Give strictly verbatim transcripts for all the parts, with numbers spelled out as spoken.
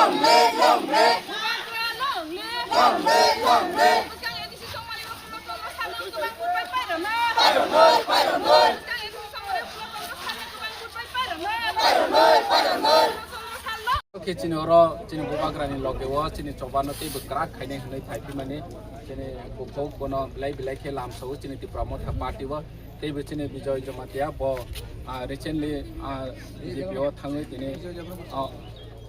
Khe chini oro chini bubagrani loge o chini chobano teibo kwrak khainai hwnwi phaiphimani chini bukhuk bono belai belai khe lamsao chini Tipra Motha party o. Teibo chini Bijoy Jamatia bo, ah, recently, ah, B J P o thangwi tini, ah,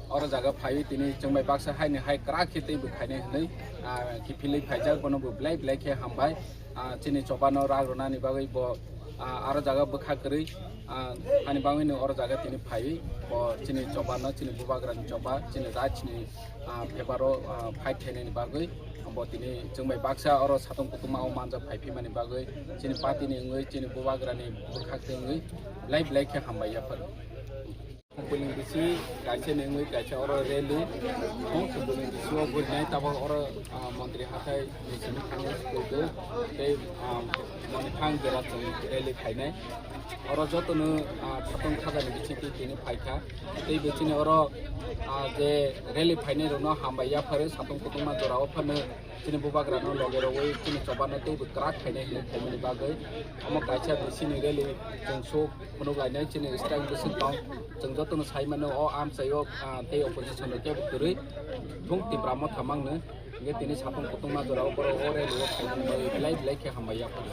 oro jaga phaiwi tini chwngbai baksa haini hai kwrak khe teibo khainai hwnwi, ah, kiphilwi phaijak, bono bo belai belai khe hambai. Ah, chini chobano rak rwnani bagwi bo, ah, aro jaga bwkha kwrwi, ah, ani bagwino oro jaga tini phaiwi bo chini chobano, chini bubagrani choba, chini rajni, ah, bebaro, ah, fight khainani bagwi bo tini chwngbai baksa oro satung kutung o manjak phaiphimani bagwi chini party ni wngwi chini bubagrani bwkhak twi wngwi belai belai khe hambai yaphar. Bwlwng bisi kaisa ni wngwi kaisa oro rally. Bwlwng bisi o bwlnai tabok oro, ah, montri hathai ni simi thangwi school tei, ah, moni thang jora chwng rally khainai. Oro jotono, ah, satung khajani bisingo tini phaikha. Tei bisingo oro, ah, je rally phainai rokno hambai yaphar satung kutungma jorao phano chini bubagrano loge rogwi chini chobano teibo kwrak khainai hinwi phaimani bagwi omo kaisa bisini rally chwng sok phunuk lainai chini strike bwswk tong. Chwng jotono sai mano o amchaio, ah, tei opposition rok kebo kwrwi thung Tipra Motha mangno. Hingke tini satung kutungma jorao borok o rally o phaimani bagwi belai belai khe hambai yaphar.